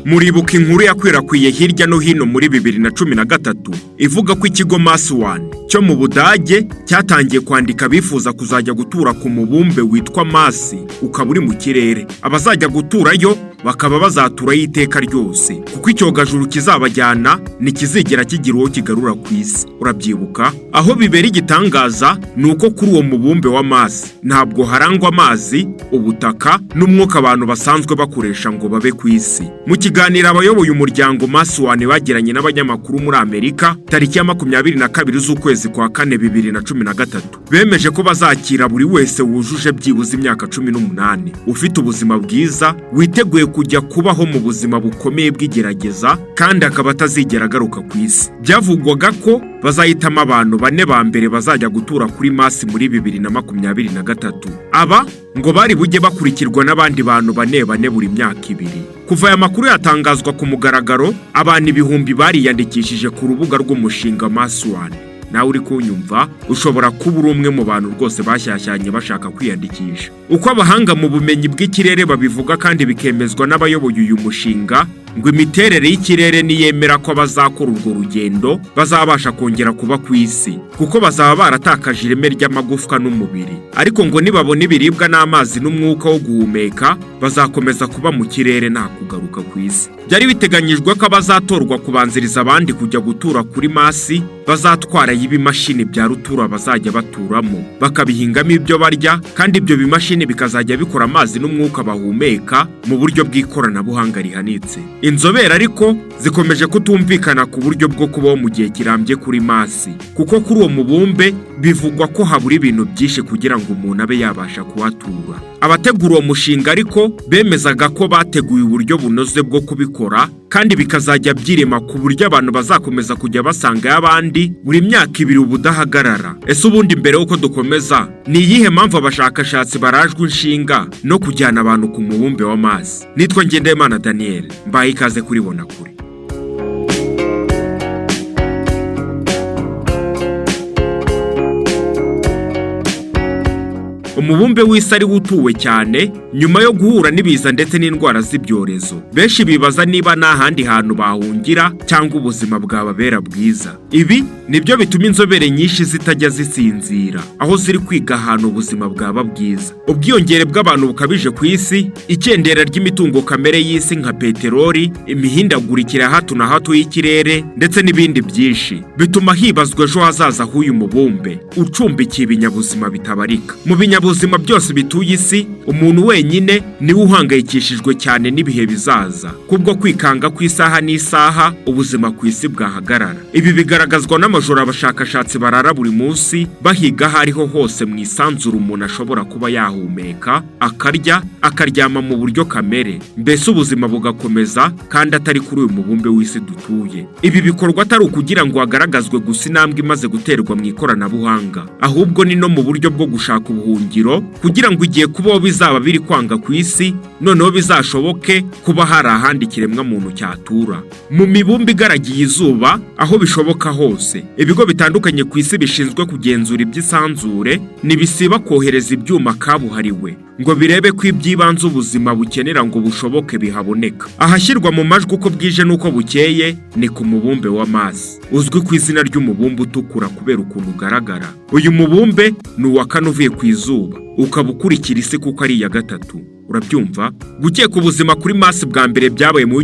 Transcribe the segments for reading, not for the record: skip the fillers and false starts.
Muribuka inkuru yakwirakwiye hirya no hino muri 2013 ivuga ko ikigo Mars One cyo mu Budage cyatangiye kwandika abifuza kuzajya gutura ku mubumbe witwa Mars, ukaba uri mu kirere. Abazajya guturayo bakaba bazaturayo iteka ryose, kuko icyogajuru kizabajyana ntikizigera kigira uwo kigarura ku isi. Urabyibuka? Aho bibera igitangaza ni uko kuri uwo mubumbe wa Mars ntabwo harangwa amazi, ubutaka n'umwuka abantu basanzwe bakoresha ngo babe ku isi. Mu kiganiro abayoboye umuryango Mars One bagiranye n'abanyamakuru muri Amerika tariki ya 22 z'ukwezi kwa kane 2013, bemeje ko bazakira buri wese wujuje byibuze imyaka 18, ufite ubuzima bwiza, witeguye kujya kubaho mu buzima bukomeye bw'igerageza, kandi akaba atazigera agaruka ku isi. Byavugwaga ko bazahitamo abantu bane ba mbere bazajya gutura kuri Mars muri 2023. Aba ngo bari bujye bakurikirwa n'abandi bantu bane bane buri myaka 2. Kuva aya makuru yatangazwa ku mugaragaro, abantu ibihumbi bariyandikishije ku rubuga rw'umushinga Mars One. Nawe uri kunyumva ushobora kuba uri umwe mu bantu rwose bashyashyanye bashaka kwiyandikisha. Uko abahanga mu bumenyi bw'ikirere babivuga kandi bikemezwa n'abayoboye uyu mushinga, ngo imiterere y'ikirere niyemera ko abazakora urwo rugendo bazabasha kongera kuba ku isi, kuko bazaba baratakaje ireme ry'amagufwa n'umubiri. Ariko ngo nibabona ibiribwa n'amazi n'umwuka wo guhumeka, bazakomeza kuba mu kirere nta kugaruka ku isi. Byari biteganyijwe ko abazatorwa kubanziriza abandi kujya gutura kuri Mars bazatwarayo ibimashini bya rutura bazajya baturamo, bakabihingamo ibyo barya, kandi ibyo bimashini bikazajya bikora amazi n'umwuka bahumeka mu buryo bw'ikoranabuhanga rihanitse. Inzobere ariko zikomeje kutumvikana ku buryo bwo kubaho mu gihe kirambye kuri Mars, kuko kuri uwo mubumbe bivugwa ko habura ibintu byinshi kugira ngo umuntu abe yabasha kuhatura. Abategura uwo mushinga ariko bemezaga ko bateguye uburyo bunoze bwo kubikora, kandi bikazajya byirema ku buryo abantu bazakomeza kujya basangayo abandi buri myaka 2 ubudahagarara. Ese ubundi mbere y'uko dukomeza, ni iyihe mpamvu abashakashatsi barajwe inshinga no kujyana abantu ku mubumbe wa Mars? Nitwa Ngendahimana Daniel, mbaye ikaze kuri Bonakure. Umubumbe w'isi ari utuwe cyane nyuma yo guhura n'ibiza ndetse n'indwara z'ibyorezo. Benshi bibaza niba nta handi hantu bahungira cyangwa ubuzima bwababera bwiza. Ibi nibyo bituma inzobere nyinshi zitajya zisinzira, aho ziri kwiga ahantu ubuzima bwaba bwiza. Ubwiyongere bw'abantu bukabije ku isi, ikendera ry'imitungo kamere y'isi nka peteroli, imihindagurikire ya hato na hato y'ikirere ndetse n'ibindi byinshi, bituma hibazwa ejo hazaza h'uyu mubumbe ucumbikiye ibinyabuzima bitabarika. Mu binyabuzima byose bituye isi, umuntu wenyine niwe uhangayikishijwe cyane n'ibihe bizaza, kubwo kwikanga ku isaha n'isaha ubuzima ku isi bwahagarara. Ibi bigaragazwa n'amajoro abashakashatsi barara buri munsi bahiga aho ariho hose mu isanzure umuntu ashobora kuba yahumeka, akarya, akaryama mu buryo kamere, mbese ubuzima bugakomeza kandi atari kuri uyu mubumbe w'isi dutuye. Ibi bikorwa atari ukugira ngo hagaragazwe gusa intambwe imaze guterwa mu ikoranabuhanga, ahubwo ni no mu buryo bwo gushaka ubuhungiro, kugira ngo igihe kubaho bizaba biri kwanga ku isi, noneho bizashoboke kuba hari ahandi ikiremwa muntu cyatura. Mu mibumbe igaragiye izuba, aho bishoboka hose, ibigo bitandukanye ku isi bishinzwe kugenzura iby'isanzure ntibisiba kohereza ibyuma kabuhariwe ngo birebe ko iby'ibanze ubuzima bukenera ngo bushoboke bihaboneka. Ahashyirwa mu majwi uko bwije n'uko bukeye ni ku mubumbe wa Mars, uzwi ku izina ry'umubumbe utukura kubera ukuntu ugaragara. Uyu mubumbe ni uwa kane uvuye ku izuba, ukaba ukurikira isi kuko ari iya gatatu. Urabyumva? Gukeka ubuzima kuri Mars bwa mbere byabaye mu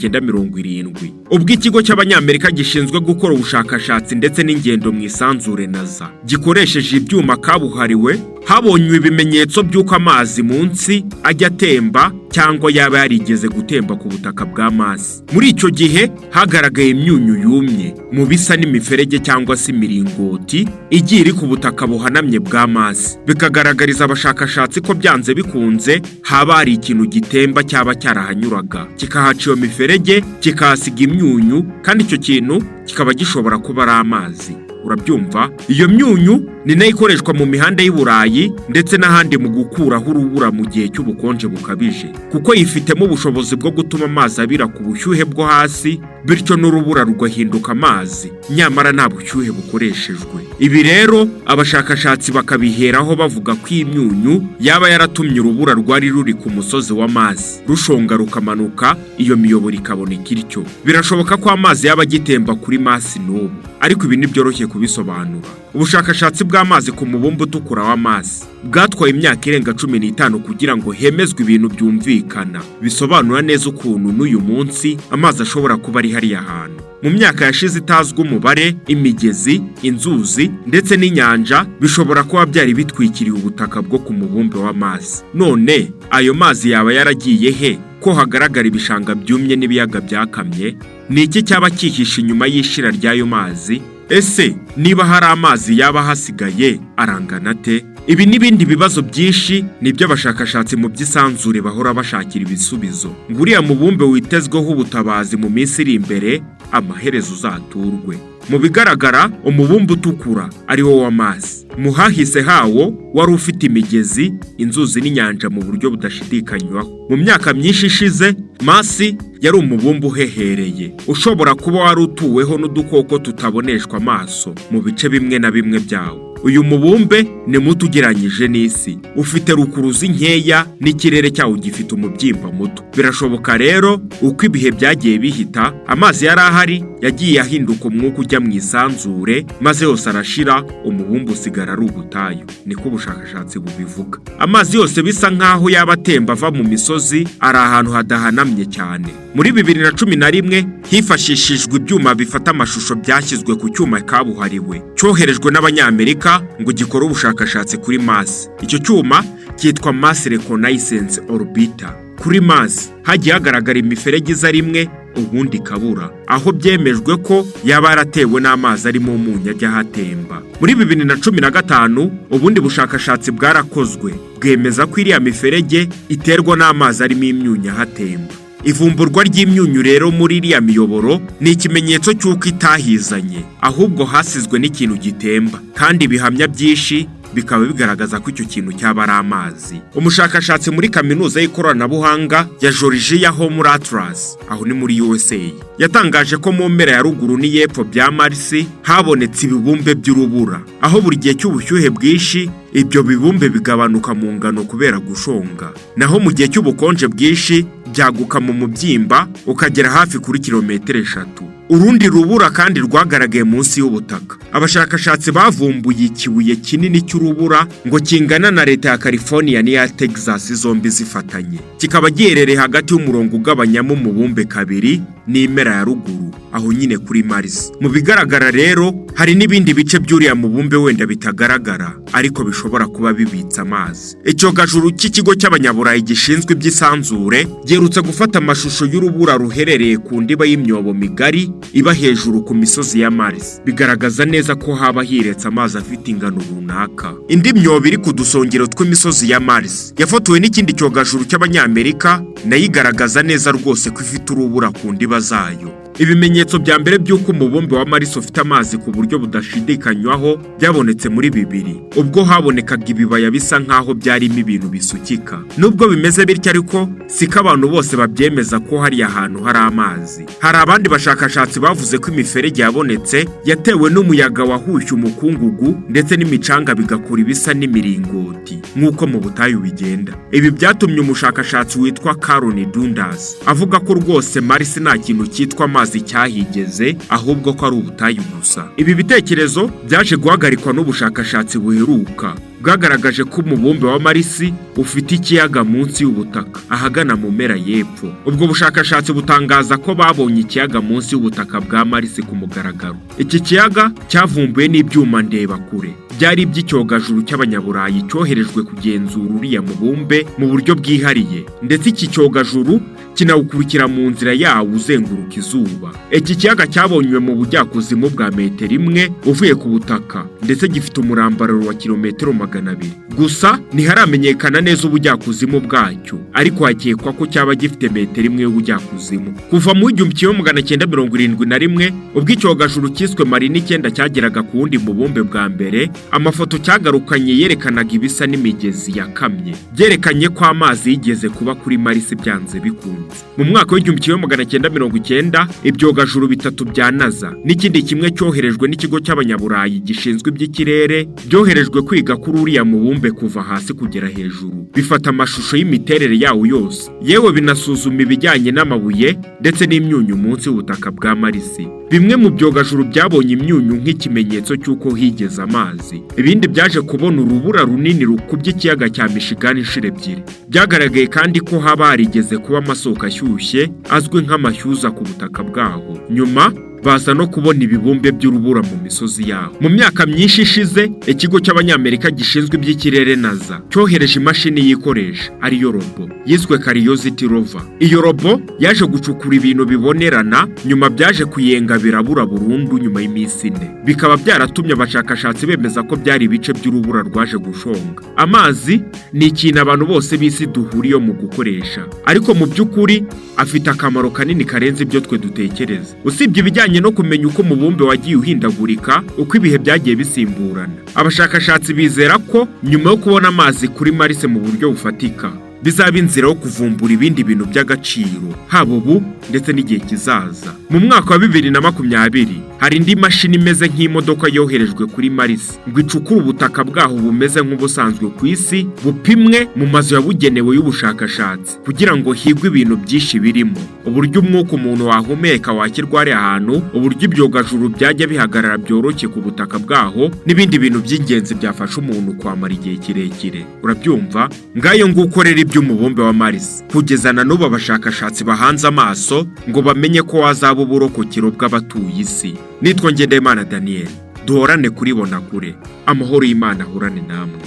1970, ubwo ikigo cy'Abanyamerika gishinzwe gukora ubushakashatsi ndetse n'ingendo mu isanzure NASA gikoresheje ibyuma kabuhariwe, habonywe ibimenyetso by'uko amazi munsi ajya atemba cyangwa yaba yarigeze gutemba ku butaka bwa Mars. Muri icyo gihe hagaragaye imyunyu yumye mu bisa n'imiferege cyangwa se imiringoti igiye iri ku butaka buhanamye bwa Mars, bikagaragariza abashakashatsi ko byanze bikunze haba hari ikintu gitemba cyaba cyarahanyuraga, kikahaca iyo miferege, kikahasiga imyunyu, kandi icyo kintu kikaba gishobora kuba ari amazi. Urabyumva? Iyo myunyu Ni nayo ikoreshwa mu mihanda y'i Burayi ndetse n'ahandi mu gukuraho urubura mu gihe cy'ubukonje bukabije, kuko yifitemo ubushobozi bwo gutuma amazi abira ku bushyuhe bwo hasi, bityo n'urubura rugahinduka amazi, nyamara nta bushyuhe bukoreshejwe. Ibi rero abashakashatsi bakabiheraho bavuga ko iyi myunyu yaba yaratumye urubura rwari ruri ku musozi wa Mars rushonga rukamanuka, iyo miyoboro ikaboneka ityo. Birashoboka ko amazi yaba agitemba kuri Mars n'ubu, ariko ibi ntibyoroshye kubisobanura. Ubushakashatsi bw'amazi ku mubumbe utukura wa Mars bwatwaye imyaka irenga 15 kugira ngo hemezwe ibintu byumvikana bisobanura neza ukuntu n'uyu munsi amazi ashobora kuba ari hariya hantu. Mu myaka yashize itazwi umubare, imigezi, inzuzi ndetse n'inyanja bishobora kuba byari bitwikiriye ubutaka bwo ku mubumbe wa Mars. None ayo mazi yaba yaragiye he, ko hagaragara ibishanga byumye n'ibiyaga byakamye? Ni iki cyaba cyihishe inyuma y'ishira ry'ayo mazi? Ese niba hari amazi yaba ahasigaye, arangana ate? Ibi n'ibindi bibazo byinshi nibyo abashakashatsi mu by'isanzure bahora bashakira ibisubizo, ngo uriya mubumbe witezweho ubutabazi mu minsi iri imbere amaherezo uzaturwe. Mu bigaragara, umubumbe utukura ari wo wa Mars, mu hahise hawo wari ufite imigezi, inzuzi n'inyanja mu buryo budashidikanywaho. Mu myaka myinshi ishize, Mars yari umubumbe uhehereye, ushobora kuba wari utuweho n'udukoko tutaboneshwa amaso mu bice bimwe na bimwe byawo. Uyu mubumbe ni muto ugereranyije n'isi, ufite rukuruzi nkeya n'ikirere cyawo gifite umubyimba muto. Birashoboka rero, uko ibihe byagiye bihita, amazi yari ahari yagiye ahinduka umwuka ujya mu isanzure, maze yose arashira, umubumbe usigara ari ubutayu. Niko ubushakashatsi bubivuga. Amazi yose bisa nk'aho yaba atemba ava mu misozi ari ahantu hadahanamye cyane. Muri 2011 hifashishijwe ibyuma bifata amashusho byashyizwe ku cyuma kabuhariwe cyoherejwe n'Abanyamerika ngo gikore ubushakashatsi kuri Mars. Icyo cyuma cyitwa Mars Reconnaissance Orbiter. Kuri Mars hagiye hagaragara imiferege iza rimwe ubundi ikabura, aho byemejwe ko yaba yaratewe n'amazi arimo umunyu ajya ahatemba. Muri 2015 ubundi bushakashatsi bwarakozwe, bwemeza ko iriya miferege iterwa n'amazi arimo imyunyu ahatemba. Ivumburwa ry'imyunyu rero muri iriya miyoboro ni ikimenyetso cy'uko itahizanye, ahubwo hasizwe n'ikintu gitemba, kandi ibihamya byinshi bikaba bigaragaza ko icyo kintu cyaba ari amazi. Umushakashatsi muri Kaminuza y'ikoranabuhanga ya Georgia ho muri Atlanta, aho ni muri USA, yatangaje ko mu mpera ya ruguru n'iy'epfo bya Mars habonetse ibibumbe by'urubura, aho buri gihe cy'ubushyuhe bwinshi ibyo bibumbe bigabanuka mu ngano kubera gushonga, naho mu gihe cy'ubukonje bwinshi byaguka mu mubyimba ukagera hafi kuri kilometero 3. Urundi rubura kandi rwagaragaye munsi y'ubutaka. Abashakashatsi bavumbuye ikibuye kinini cy'urubura ngo kingana na leta ya California n'iya Texas zombi zifatanye, kikaba giherereye hagati y'umurongo ugabanyamo umubumbe kabiri n'impera ya ruguru, aho nyine kuri Mars. Mu bigaragara rero, hari n'ibindi bice by'uriya mubumbe wenda bitagaragara ariko bishobora kuba bibitse amazi. Icyogajuru cy'ikigo cy'Abanyaburayi gishinzwe iby'isanzure giherutse gufata amashusho y'urubura ruherereye ku ndiba y'imyobo migari iba hejuru ku misozi ya Mars, bigaragaza neza ko haba hiretse amazi afite ingano runaka. Indi myobo iri ku dusongero tw'imisozi ya Mars yafotowe n'ikindi cyogajuru cy'Abanyamerika, nayo igaragaza neza rwose ko ifite urubura ku ndiba zayo. Ibimenyetso bya mbere by'uko umubumbe wa Mars ufite amazi ku buryo budashidikanywaho byabonetse muri 2000, ubwo habonekaga ibibaya bisa nk'aho byarimo ibintu bisukika. Nubwo bimeze bityo ariko, siko abantu bose babyemeza ko hariya hantu hari amazi. Hari abandi bashakashatsi bavuze ko imiferege yabonetse yatewe n'umuyaga wahushye umukungugu ndetse n'imicanga, bigakora ibisa n'imiringoti nk'uko mu butayu bigenda. Ibi byatumye umushakashatsi witwa Caroline Dundas avuga ko rwose Mars nta kintu cyitwa amazi cyahigeze, ahubwo ko ari ubutayu gusa. Ibi bitekerezo byaje guhagarikwa n'ubushakashatsi buheruka bwagaragaje ko umubumbe wa Mars ufite ikiyaga munsi y'ubutaka ahagana mu mpera y'epfo. Ubwo bushakashatsi butangaza ko babonye ikiyaga munsi y'ubutaka bwa Mars ku mugaragaro. Iki kiyaga cyavumbuwe n'ibyuma ndebakure byari iby'icyogajuru cy'Abanyaburayi cyoherejwe kugenzura uriya mubumbe mu buryo bwihariye, ndetse iki cyogajuru kinawukurikira mu nzira yawo uzenguruka izuba. Iki kiyaga cyabonywe mu bujyakuzimu bwa metero 1 uvuye ku butaka, ndetse gifite umurambararo wa kilometero 200. Gusa ntiharamenyekana neza ubujyakuzimu bwacyo, ariko hakekwa ko cyaba gifite metero 1 y'ubujyakuzimu. Kuva mu 1971, ubwo icyogajuru cyiswe Mariner 9 cyageraga ku wundi mubumbe bwa mbere. Amafoto cyagarukanye yerekanaga ibisa n'imigezi yakamye, byerekanye ko amazi yigeze kuba kuri Marisi byanze bikunze. Mu mwaka w'1990, ibyogajuru bitatu bya NASA n'ikindi kimwe cyoherejwe n'ikigo cy'Abanyaburayi gishinzwe iby'ikirere byoherejwe kwiga kuri uriya mubumbe kuva hasi kugera hejuru, bifata amashusho y'imiterere yawo yose, yewe binasuzuma ibijyanye n'amabuye ndetse n'imyunyu munsi y'ubutaka bwa Marisi. Bimwe mu byogajuru byabonye imyunyu nk'ikimenyetso cy'uko higeze amazi, ibindi byaje kubona urubura runini rukubye ikiyaga cya Michigan inshuro ebyiri. Byagaragaye kandi ko haba harigeze kuba amasoko ashyushye azwi nk'amashyuza ku butaka bwaho. Nyuma baza no kubona ibibumbe by'urubura mu misozi yaho. Mu myaka myinshi ishize, ikigo cy'Abanyamerika gishinzwe iby'ikirere NASA cyohereje imashini yikoresha, ariyo robo yiswe Curiosity Rover. Iyo robo yaje gucukura ibintu bibonerana, nyuma byaje kuyenga birabura burundu nyuma y'iminsi 4, bikaba byaratumye abashakashatsi bemeza ko byari ibice by'urubura rwaje gushonga. Amazi ni ikintu abantu bose b'isi duhuriye mu gukoresha, ariko mu by'ukuri afite akamaro kanini karenze ibyo twe dutekereza. Usibye ibijyanye no kumenya uko umubumbe wagiye uhindagurika, uko ibihe byagiye bisimburana, abashakashatsi bizera ko nyuma yo kubona amazi kuri Marisi mu buryo bufatika, bizaba inzira yo kuvumbura ibindi bintu by'agaciro, haba ubu ndetse n'igihe kizaza. Mu mwaka wa 2020 hari indi mashini imeze nk'imodoka yoherejwe kuri Marisi ngo icukure ubutaka bwaho bumeze nk'ubusanzwe ku isi, bupimwe mu mazu yabugenewe y'ubushakashatsi kugira ngo higwe ibintu byinshi birimo uburyo umwuka umuntu wahumeka wakirwa ari ahantu, uburyo ibyogajuru byajya bihagarara byoroshye ku butaka bwaho, n'ibindi bintu by'ingenzi byafasha umuntu kwamara igihe kirekire. Urabyumva? Ngayo nguko rero iby'umubumbe wa Marisi. Kugeza na n'ubu abashakashatsi bahanze amaso ngo bamenye ko wazaba uburokokero bw'abatuye isi. Nitwa Ngendahimana Daniel, duhorane kuribona kure. Amahoro y'Imana ahorane namwe.